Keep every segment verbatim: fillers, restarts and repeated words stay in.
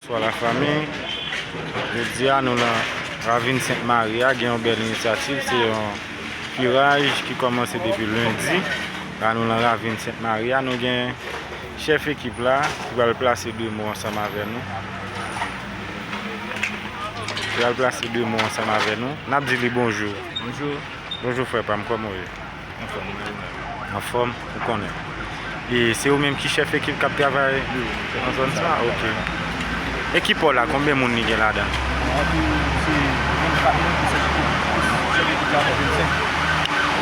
Bonswa lafanmi. Jodi a nou nan Ravin Sent Mari a, gen yon bèl inisyativ, se yon kiraj ki kòmanse depi lendi. La nou nan Ravin Sent Mari a, nou gen chèf ekip la ki pral plase de mo ansanm avè nou. Ki pral plase de mo ansanm avè nou. N ap di li bonjou. Bonjou. Bonjou frè pa m, kòman w ye? Anfòm, mwen menm. Anfòm, ou konnen. E se ou menm ki chèf ekip k ap travay nan zòn sa? Ok. Ekip ou la, konbyen moun li gen ladan? An tou, se vennkat moun pou chèf ekip, pou chèf ekip la fè vennsenk.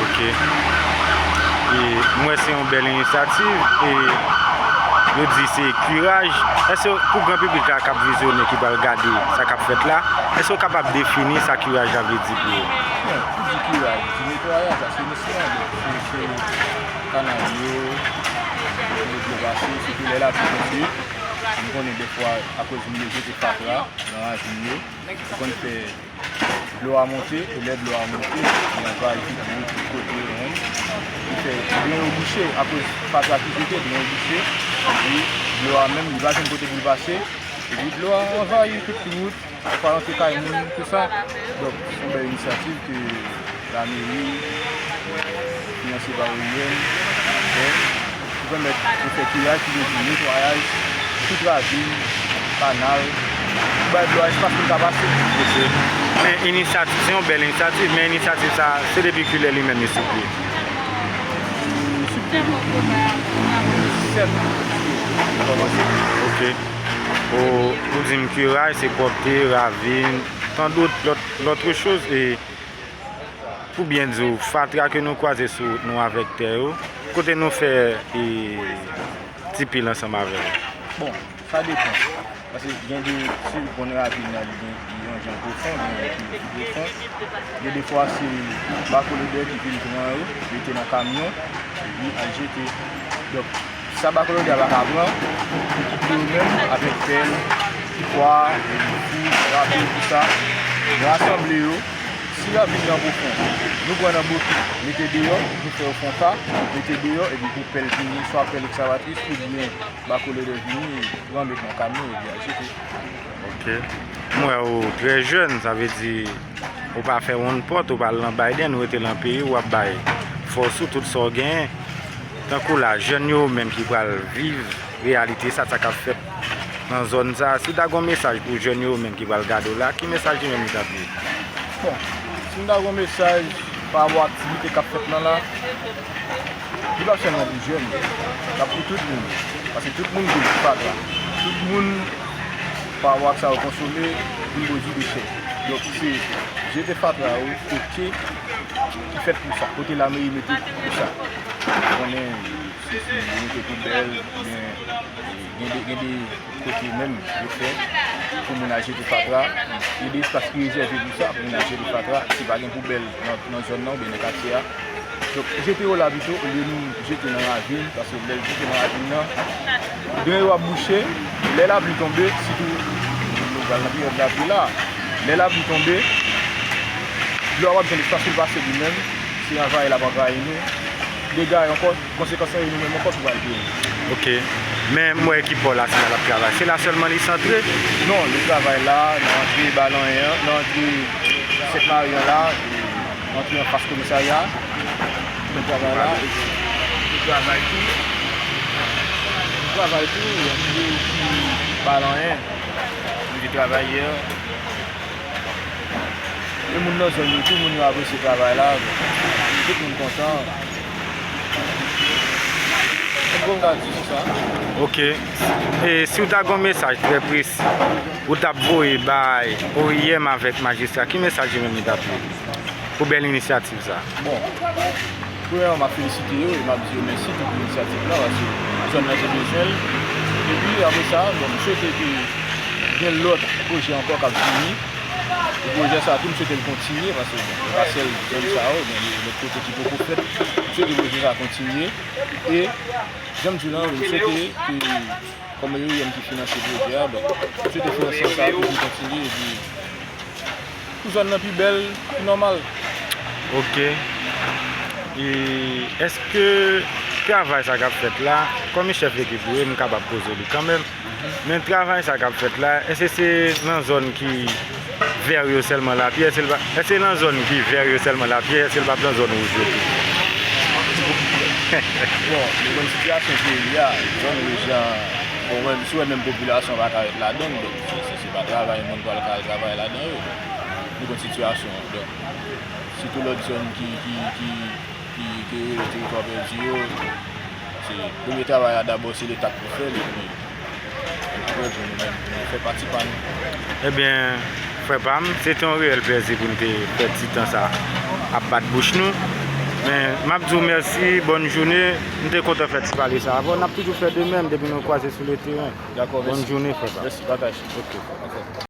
Ok. E m wè se yon bèl inisyativ e yo di se kiraj. Èske pou gran piblik la k ap vizyone, ki pral gade sa k ap fèt la, èske w kapab defini sa kiraj la vle di pou yo? Bon, pou di kiraj, di netwayaj, asenisman, donk se, se kanal yo, pou dlo pase, sitou lè lapli tonbe. Nou konnen dèfwa, akoz moun yo jete fatra nan ravin yo, sa konn fè dlo a monte, e lè dlo a monte, li anvayi tout wout, tout kote, hein. Li fè dlo yo bouche, akoz fatra ki jete, dlo yo bouche, epi dlo a menm, li pa jwenn kote pou l pase, epi dlo a anvayi tout wout, li pa rantre kay moun, tout sa. Donk, se yon bèl inisyativ ke lameri, finanse pa O I M, fè, pou pèmèt yo fè kiraj, ki vle di netwayaj, tout ravin, kanal, pou bay dlo a espas pou l ka pase. Ok. Men inisyativ, se yon bèl inisyativ, men inisyativ sa, se depi kilè li menm li sou pye? Sou pye depi de mil disèt. Ok. Ou, ou di m kiraj, se pwòpte, ravin, tant d'autres, lòt, lòt choz, e pou byen di w, fatra ke nou kwaze sou wout nou avèk tè yo, kote nou fè, e, ti pil ansanm avè yo? Bon, sa depann. Paske gen de, si w konn ravin nan, li gen, li yon jan pwofon, gen yon ki pi pwofon. Gen de fwa, se bakolodè ki vin pran yo, mete nan kamyon, epi al jete. Donk, sa bakolodè a pa ka pran, ekip yo menm, avèk pèl, ti pwa, fou, rape, tout sa, rasanble yo. Si ravin nan pwofon, nou pran nan bokit, mete deyò, nou fè yo fè yon ka, mete deyò, epi pou pèl vini, swa pèl ekskavatris, oubyen bakolodè vini, pran met nan kamyon, epi al jete. Ok. M wè ou trè jèn, sa vle di ou pa fè wonn pòt, ou pa al nan Biden, ou rete nan peyi w, w ap bay fòs ou tout sa w genyen. Tankou la, jèn yo menm ki pral viv reyalite sa, sa k ap fèt nan zòn sa, si w ta gen yon mesaj pou jèn yo menm ki pral gade w la, ki mesaj li menm li t ap ye? Bon, si m ta gen yon mesaj pa rapò ak aktivite k ap fèt lan la, li p ap sèlman pou jèn, l ap pou tout moun. Paske tout moun vle fatra. Tout moun, pa rapò ak sa yo konsome, vin pwodui dechè. Donk, se jete fatra yo kote ki fèt pou sa, kote lameri mete pou sa. Ou konnen, si, si yo mete poubèl, oubyen, e, gen de, gen de kote menm yo fè pou moun al jete fatra. Gen de espas ki rezève pou sa, pou moun al jete fatra. Si pa gen poubèl nan, nan zòn nan oubyen nan katye a, donk, jete yo la pito, olye nou jete nan ravin, paske lè l jete nan ravin nan, dren yo ap bouche, lè lapli tonbe, sitou nou pral nan peryòd lapli la, lè lapli tonbe, dlo a p ap jwenn espas pou l pase li menm, se anvayi l ap anvayi nou, dega yo ankò, konsekans lan, e nou menm ankò ki pral peye. Ok. Men m wè ekip pa w la, se la l ap travay. Se la sèlman li santre? Non, li travay la, nan antre Balanyen an, nan antre Sent Mari an la, e antre anfas komisarya. Li travay la, e li travay tou. Li travay tou, antre Balanyen. Li te travay yè. E moun nan zòn yo tou, moun yo apresye travay la. Tout moun kontan. Se bon, m ka di se sa. Ok. E si w ta gen yon mesaj trè presi ou t ap voye bay O I M avèk majistra, ki mesaj li menm li t ap ye pou bèl inisyativ sa? Bon, premyèman, m ap felisite yo e m ap di yo mèsi tou pou inisyativ la, paske zòn nan te bezwen l. Epi, apre sa, bon, m swete ke gen lòt pwojè ankò k ap vini. E pwojè sa a tou, m swete l kontinye, paske, bon, se pa sèl zòn sa yo, gen lòt kote ki poko fèt. M swete pwojè sa a kontinye. E, jan m di w lan, m swete ke, kòm O I M ki finanse pwojè a, donk, m swete finansman sa a toujou kontinye, epi pou zòn nan pi bèl, pi nòmal. Ok. E èske Travay sa k ap fèt la, kòm chèf ekip ou ye, m kapab poze w li kanmenm. Men travay sa k ap fèt la, èske se nan zòn ki vè yo sèlman l ap ye? Èske l pa, èske se nan zòn ki vè yo sèlman l ap ye? Èske l p ap nan zòn wouj yo tou? Bon, nou konn sitiyasyon peyi a, zòn wouj la, bon, menm si w wè menm popilasyon pa ka ret ladan l, donk se, se, se pa travay moun pral ka al travay ladan yo. Nou konn sitiyasyon an, donk sitou lòt zòn ki, ki, ki, ki, ki rele teritwa pèdi yo, se premye travay la dabò se Leta k pou fè l, epi ann apre di nou menm pou nou fè pati pa nou. Ebyen, frè pa m, se te yon reyèl plèzi pou n te fè ti tan sa ap bat bouch nou. Men, m ap di w mèsi, bòn jounen. M te kontan fè ti pale sa avè w. N ap toujou fè de menm depi nou kwaze sou le teren. Dakò, mèsi. Bòn jounen, frè pa m. Mèsi, pataj. Ok.